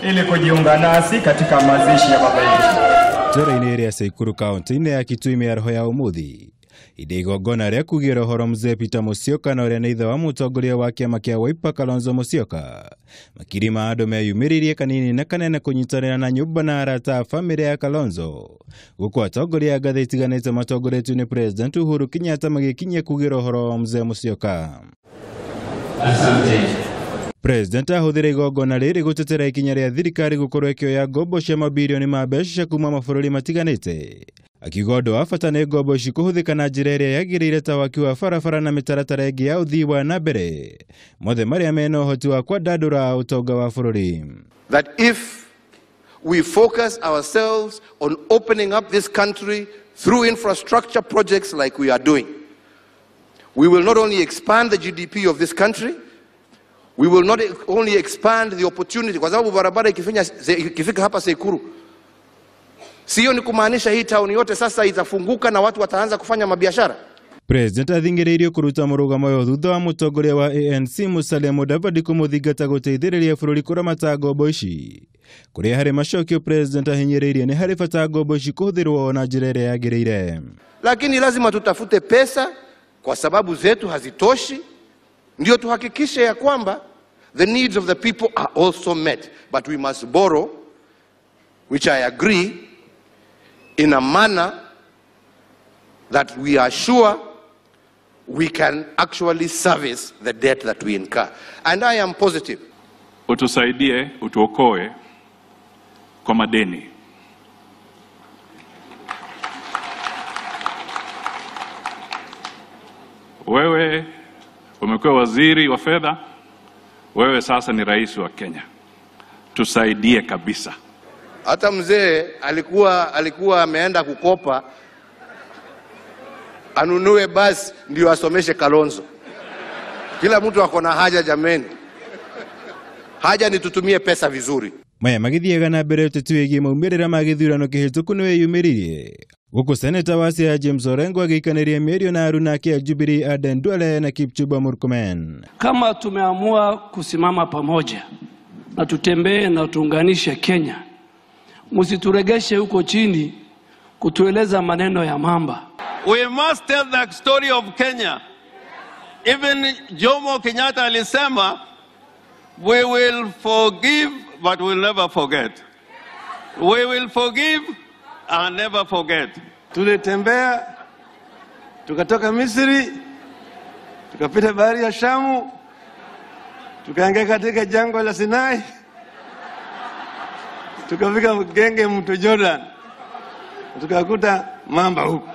Ili kujiunga nasi katika mazishi ya baba yetu. Ntũũra-inĩ ĩrĩa Tseikuru kaunti-inĩ ya Kitui mĩaraho ya ũmũthĩ inde igongona rĩa kugĩra ũhoro mzee Peter Musyoka na ũrĩa nĩ ithe wa mũtongoria wa kĩama kĩa Wiper Kalonzo Musyoka. Makiri ma andũ meyumĩririe kanini na kanene kũnyitanĩra na nyũmba na arata a bamĩrĩ ya Kalonzo, gũkũ atongoria a ngathĩ itiganĩte matongoretio nĩ President Uhuru Kenyatta magĩkinyia kugĩra ũhoro wa mzee Musyoka. Asante. President ahũthĩra igongona rĩrĩ gũtetera ikinya rĩa thirikari gũkorwo ĩkĩoya ngombo cia mabirioni ma mbeca kuma mabũrũri matiganĩte, akiuga ũndũ wa bata nĩ ngombo ici kũhũthĩka na njĩra ĩrĩa yagĩrĩire ta waki wa barabara na mĩtaratara ĩngĩ ya ũthii wa na mbere, mothe marĩa mena ũhoti wa kwandandũra ũtonga wa bũrũri. That if we focus ourselves on opening up this country through infrastructure projects like we are doing, we will not only expand the GDP of this country, we will not only expand the opportunity, kwa sababu barabara ikifika hapa Tseikuru, sio ni kumaanisha hii town yote sasa itafunguka na watu wataanza kufanya mabiashara. President athingĩrĩirio kũruta mũrũgamo ũyũ thutha wa mũtongoria wa ANC Musalia Mudavadi kũmũthingata gũteithĩrĩria bũrũri kũramata ngombo ici, kũrĩa harĩ macokio President ahinyĩrĩirie nĩ harĩ bata ngombo ici kũhũthĩrwo na njĩra ĩrĩa yagĩrĩire. Lakini lazima tutafute pesa kwa sababu zetu hazitoshi, ndio tuhakikishe ya kwamba the needs of the people are also met, but we must borrow, which I agree, in a manner that we are sure we can actually service the debt that we incur. And I am positive. Utusaidie, utuokoe kwa madeni. Wewe umekuwa waziri wa fedha, wewe sasa ni rais wa Kenya. Tusaidie kabisa. Hata mzee alikuwa ameenda kukopa anunue basi ndio asomeshe Kalonzo. Kila mtu ako na haja jameni. Haja ni tutumie pesa vizuri. Maya magithiaga na mbere ũteti wĩgiĩ maumĩrĩra ma gĩthurano kĩhĩtũku nĩ wĩyumĩririe, gũkũ seneta wa Siaya James Orengo agĩikanĩria mĩario na aruna ake a Jubilee Aden Duale na Kipchumba Murkomen. Kama tumeamua kusimama pamoja na tutembee na tuunganishe Kenya, msituregeshe huko chini kutueleza maneno ya mamba. We must tell the story of Kenya. Even Jomo Kenyatta alisema, we will forgive but we'll never forget. We will forgive and never forget. Tulitembea tukatoka Misri, tukapita bahari ya Shamu, tukaingia katika jangwa la Sinai, tukafika genge mto Jordan, tukakuta mamba huko.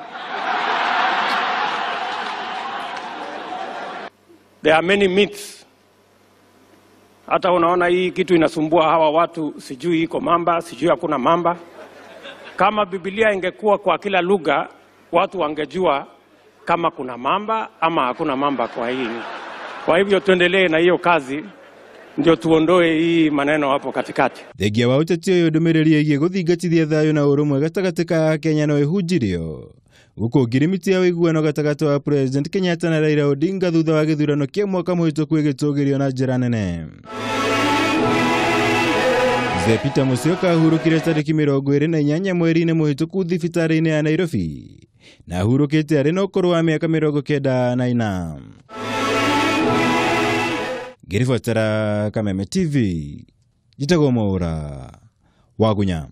There are many myths. Hata unaona hii kitu inasumbua hawa watu, sijui iko mamba, sijui hakuna mamba. Kama Biblia ingekuwa kwa kila lugha, watu wangejua kama kuna mamba ama hakuna mamba kwa hii. Kwa hivyo tuendelee na hiyo kazi ndio tuondoe hii maneno hapo katikati. Thengia wa ũteti ũyũ ndũmĩrĩri ĩgiĩ gũthingatithia thayũ na ũrũmwe gatagatĩ ka Kenya no ĩhunjirio, gũkũ ngirimiti ya ũiguano gatagatĩ wa President Kenyatta na Raila Odinga thutha wa gĩthurano kĩa mwaka mũhĩtũku ĩgĩtũgĩrio na njĩra nene. Mzee Peter Musyoka ahurũkire tarĩki 28 mweri-inĩ mũhĩtũku thibitarĩ-inĩ ya Nairobi, na ahurũkĩte arĩ na ũkũrũ wa mĩaka 94. Ngĩribotera Kameme TV, njĩtagwo Mwaũra Wagunya.